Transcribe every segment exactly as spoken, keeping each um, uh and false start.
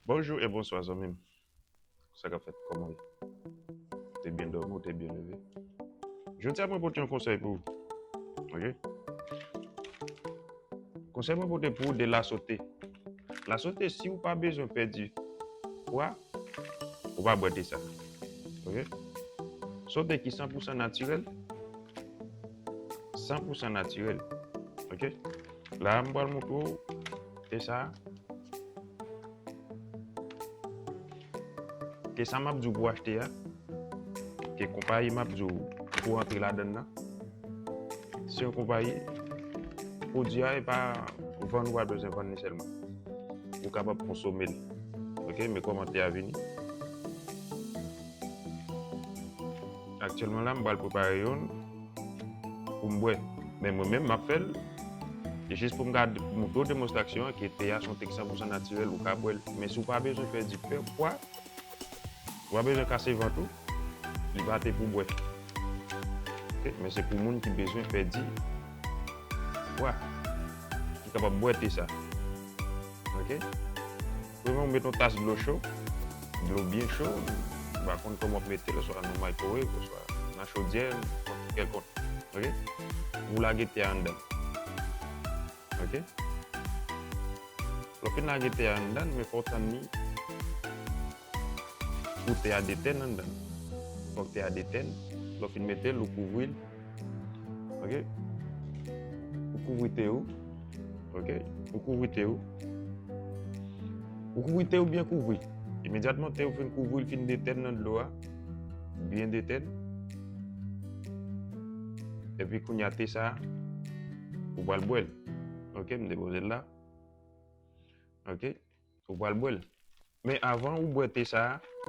Bonjou e bonswa zanmi m. Sa k ap fèt? Kòman w ye? Ou te byen dòmi, ou te byen leve? Jodi a mwen pote yon konsèy pou ou. Ok? Konsèy mwen pote pou ou de la sote. La sote, si ou pa bezwen pèdi pwa, ou pa bwè te sa. Ok? Sote ki san pou san natirèl. San pou san natirèl. Ok? La, m pral montre w te sa. Ke sa m ap di w pou w achte a, ke konpayi m ap di w pou w antre ladan l nan, se yon konpayi, pwodui a e pa vann ou pa bezwen vann li sèlman. Ou kapab konsome l. Ok, men kòmantè a vini. Aktyèlman la, m pral prepare youn pou m bwè. Men mwen menm, m ap fè l. Se jis pou m gade, pou montre w demonstrasyon an, ke te a se yon te ki san pou san natirèl, ou ka bwè l. Men si w pa bezwen pèdi pè, pwa, ou pa bezwen kase vant ou, li pa te pou bwè. Ok? Men se pou moun ki bezwen pèdi pwa, ki kapab bwè te sa. Ok? Premye, ou met yon tas dlo cho, dlo byen cho, m pa konn kòman w ap mete l, oswa nan microwave, oswa nan chodyè, kèlkonk. Ok? Ou lage te a anndan. Ok? Lè w fin lage te a anndan, men fò w tann li pou te a detèn anndan. Fòk te a detèn. Lè w fin mete l, ou kouvri l. Ok? Ou kouvri te ou. Ok? Ou kouvri te ou. Ou kouvri te ou byen kouvri. Imedyatman te ou fin kouvri, l fin detèn nan dlo a. Byen detèn. Epi kounye a te sa, ou pral bwè l. Ok, m depoze l la. Ok, ou pral bwè l. Men avan ou bwè te sa a,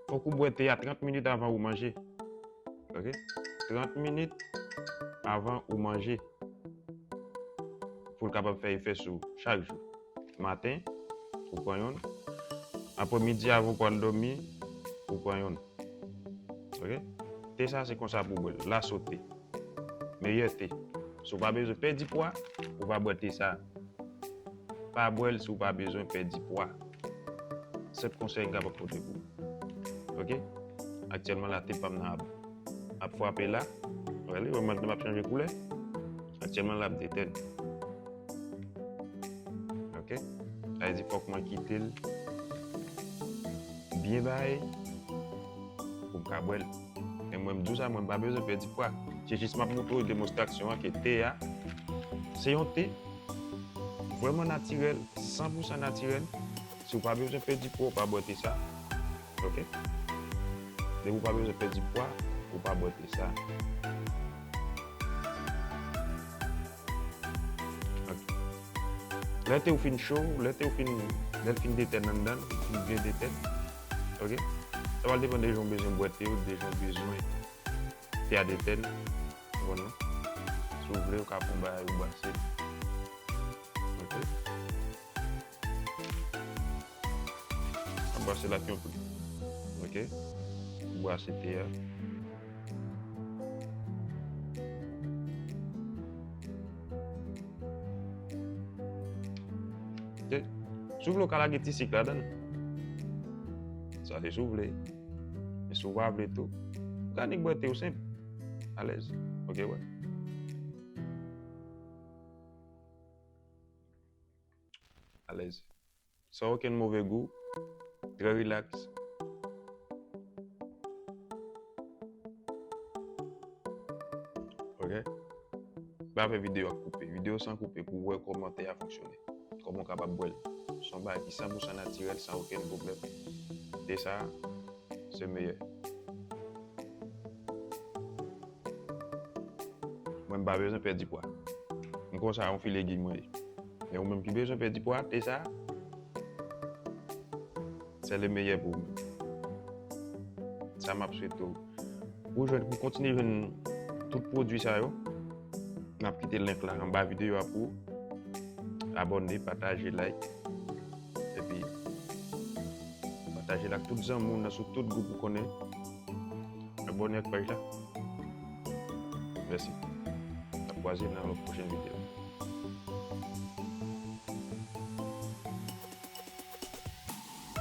fòk ou bwè te a trant minit avan ou manje. Ok? Trant minit avan ou manje. Pou l kapab fè efè sou ou chak jou. Maten, ou pran youn. Apremidi, avan ou pral dòmi, ou pran youn. Ok? Te sa, se konsa pou bwè l. La sote. Meyè te. Si w pa bezwen pèdi pwa, ou pa bwè te sa. Pa bwè l si w pa bezwen pèdi pwa. Senp konsèy m kapab pote pou ou. Ok? Aktyèlman la, te pa m nan ap, ap frape la. Ou wè li, ou wè mantèl m ap chanje koulè. Aktyèlman la, ap detèn. Ok? Sa vle di fòk mwen kite l byen bay pou m ka bwè l. Men mwen, m di w sa, mwen, m pa bezwen pèdi pwa. Se jis m ap montre w demonstrasyon an ke te a, se yon te vrèman natirèl, san pou san natirèl. Si w pa bezwen pèdi pwa, ou pa bwè te sa. Ok? Depi w pa bezwen pèdi pwa, ou pa bwè te sa. Ok. Lè te ou fin cho, lè te ou fin, lè l fin detèn anndan, fin byen detèn. Ok? Sa va depann de jan w bezwen bwè te ou, de jan w bezwen te a detèn. Ou konprann, non? Si w vle, ou ka pran bagay ou brase. Ok? Ap brase l ak yon pli. Ok? Ou brase te a. Ok? Si w vle, ou ka lage ti sik ladan l. Sa se si w vle. Men si w pa vle tou, ou ka nik bwè te ou senp. Alèz. Ok, wè. Alèz. San okenn move gou. Trè rilaks. Ok? Pa fè videyo a koupe. Videyo san koupe pou w wè kòman te a fonksyone. Kòman w kapab bwè l. Se yon bagay ki san pou san natirèl, san okenn pwoblèm. Te sa, se meyè. Mwen, m pa bezwen pèdi pwa. M konsa, yon fi legim mwen ye. Men ou menm ki bezwen pèdi pwa, te sa, se le meyè pou ou menm. Sa m ap swete w. Pou jwenn, pou kontinye jwenn tout pwodui sa yo, m ap kite link la anba videyo a pou ou. Abòne, pataje, like. Epi, pataje l ak tout zanmi w nan sou tout gwoup ou konnen. Abòne ak paj la. Mèsi. N ap kwaze nan yon pwochen videyo.